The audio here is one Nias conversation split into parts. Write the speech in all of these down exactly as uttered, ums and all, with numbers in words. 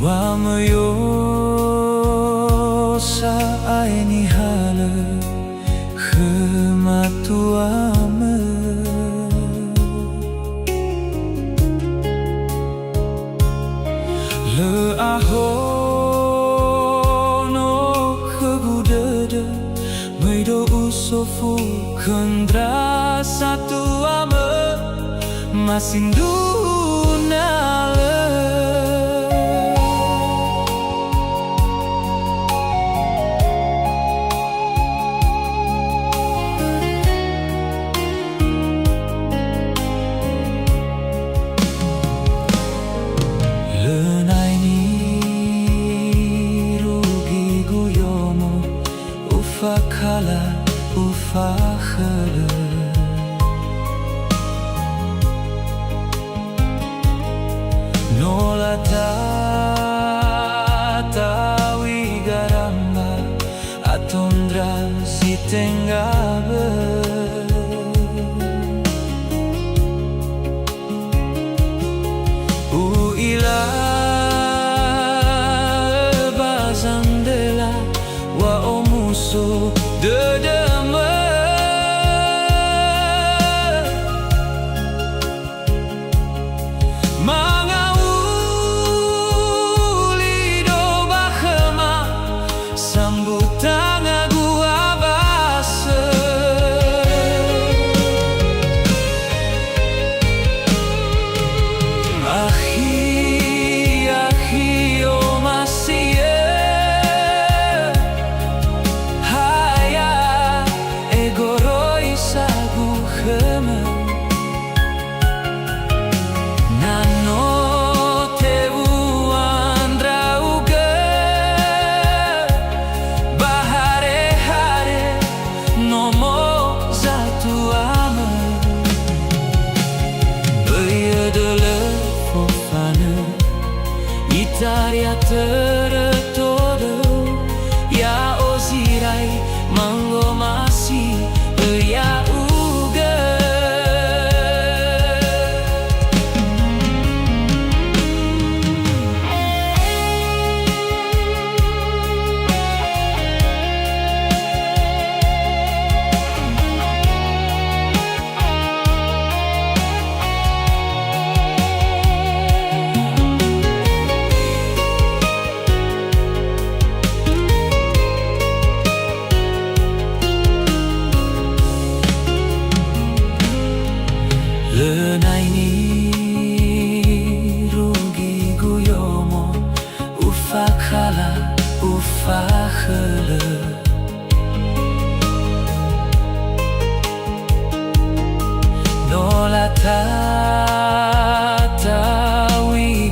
Wamöi-O sa'ae nihalö khöma tuamö. Lö ahono khögu dödö, möi-Do usofu khö ndra satuamö, ma sindruhu na lö. Lö naini rugi-Gu yomo, ufakhala, ufakhölö. No latatawi garamba, ato ndra zi tenga böi. U'ila ba zandela, wa'omuso dödömö. Mangauli-Do ba khöma, sambu tangagu abasö. Akhi, akhi, omasi'ö, haya, egoroisa gu khömö. Na no tewu'a ndra'ugö, ba hare-hare nomo zatuamö. Böi ödölö fofanö, itaria törö tödö, ya'o zi rai mangomasi ya'ugö. Lö naini rugi-Gu yomo, ufakhala, ufakhölö. No latatawi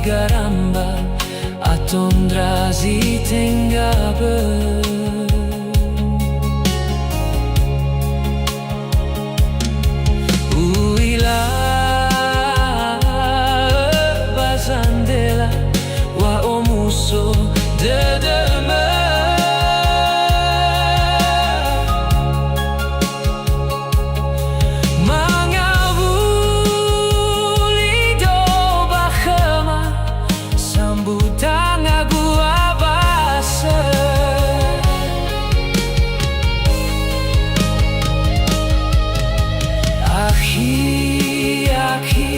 garamba, ato ndra zi tenga böi. U'ila ba zandela, wa'omuso dödömö. Mangawuli-Do ba khöma, sambu tangagu abasö. Akhi, akhi,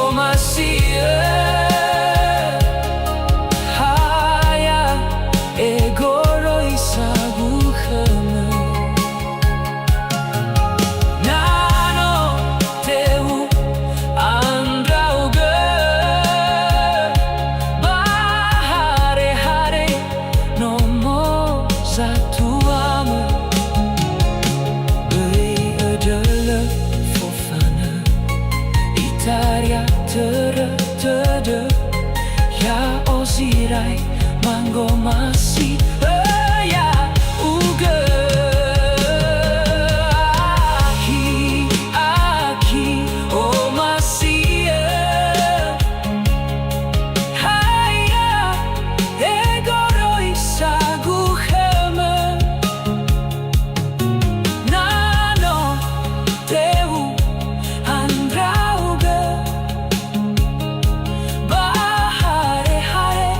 omasi'ö, haya, egoroisa gu khömö. Na no tewu'a ndra'ugö, ba hare-hare nomo zatuamö. Böi ödölö fofanö, itaria törö tödö, ya'o zi rai mangomasi ya'ugö. Akhi, akhi, omasi'ö, haya, egoroisa gu khömö. Na no tewu'a ndra'ugö, ba hare-hare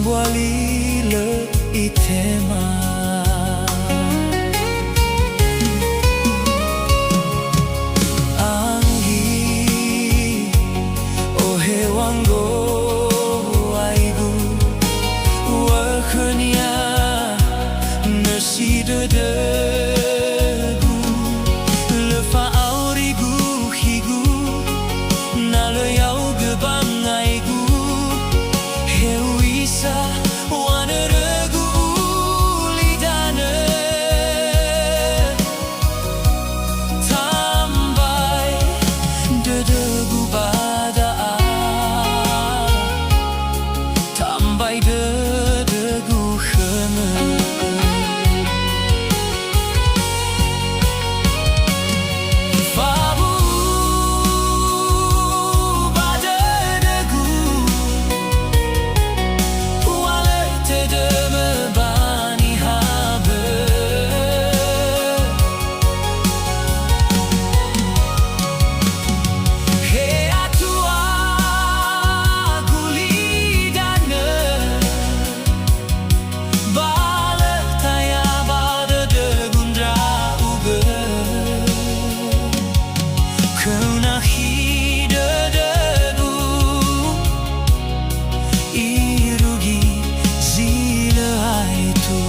Wali lö itema. Anggi, ohe wanggoaigu, wa'ökhönia nösi dödögu, lö fa'aurigu khigu, na lö yaugö bangaigu, hewisa wanörögu ulidanö. Tambai dödögu ba da'a, tambai dödögu khömö. Fabu'u ba dödögu, wa lö tödömö ba niha bö'ö. He Atua gulidanö, ba lö taya ba dödögu ndra'ugö. Khöu nakhi dödögu, irugi zi lö aetu.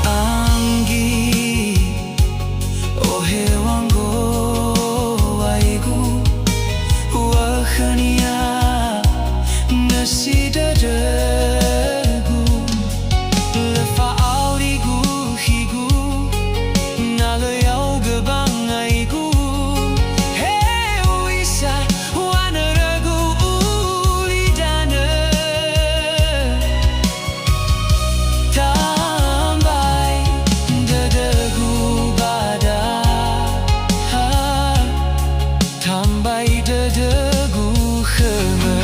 Anggi, ohe wanggoaigu, wa'ökhönia nösi dödögu, lö fa'aurigu khigu, na lö yaugö bangaigu, hewisa wanörögu ulidanö. Tambai dödögu ba da'a, tambai dödögu khömö.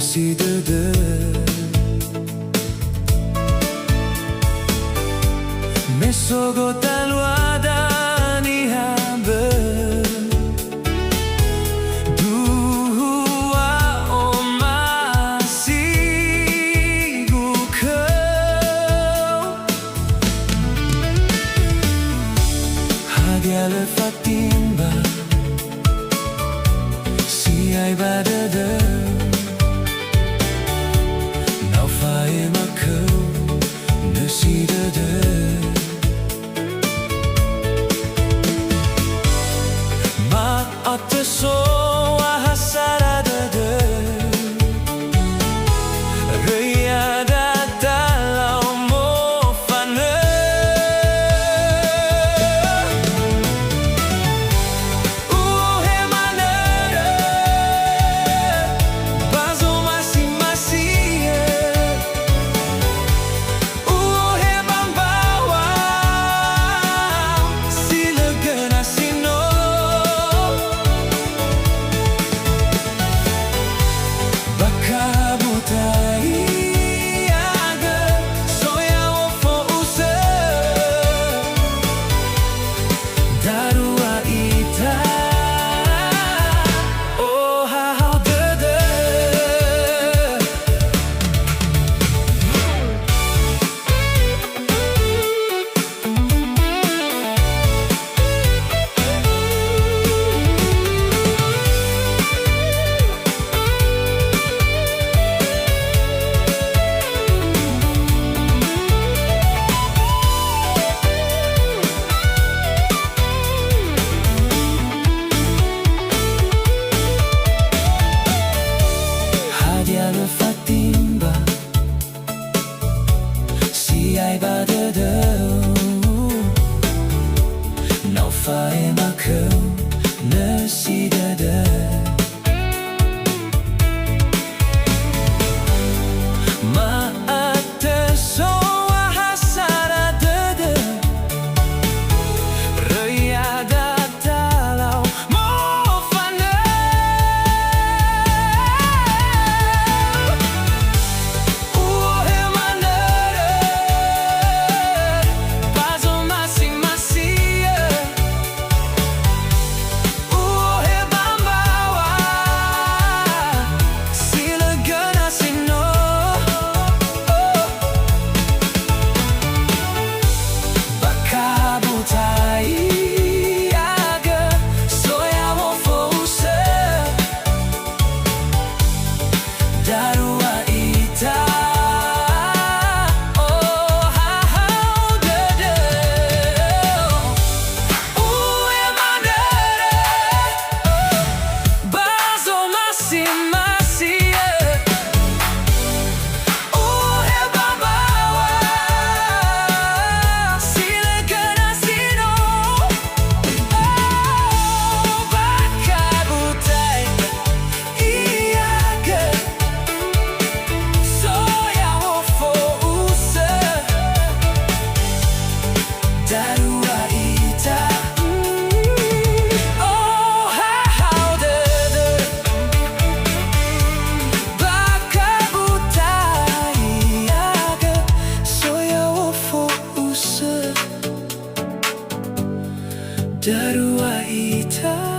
si dödö. Me so gotaluada niha böi. Duhua omasigu khöu. Hadia lö fatimba si'ai ba dödöu? Na ofa'ema khöu nösi dödöu. Ma'atö soa ha sara dödöu. Röi ada dalau mofanö. Uhe manörö ba zomasi-masi'ö. Uhe ba mbaŵa si lö göna si no. Ba kabu ta'iagö soya ofo'usö. Darua ita, ohahau dödö. Hadia lö fatimba si'ai ba dödöu? Na ofa'ema khöu nösi dödöu. Ma'atö soa ha sara dödöu. Röi ada dalau mofanö. Uhe manörö ba zomasi-masi'ö. Uhe ba mbaŵa si lö göna si no. Ba kabu ta'iagö soya ofo'usö. Darua ita, ohahau dödö. Uhe manörö ba zomasi-masi'ö. Uhe ba mbaŵa si lö göna si no. Oh, ba kabu ta'i iagö soya ofo'usö. Darua ita, ohahau dödö. Ba kabu ta'iagö soya ofo'usö. Darua ita.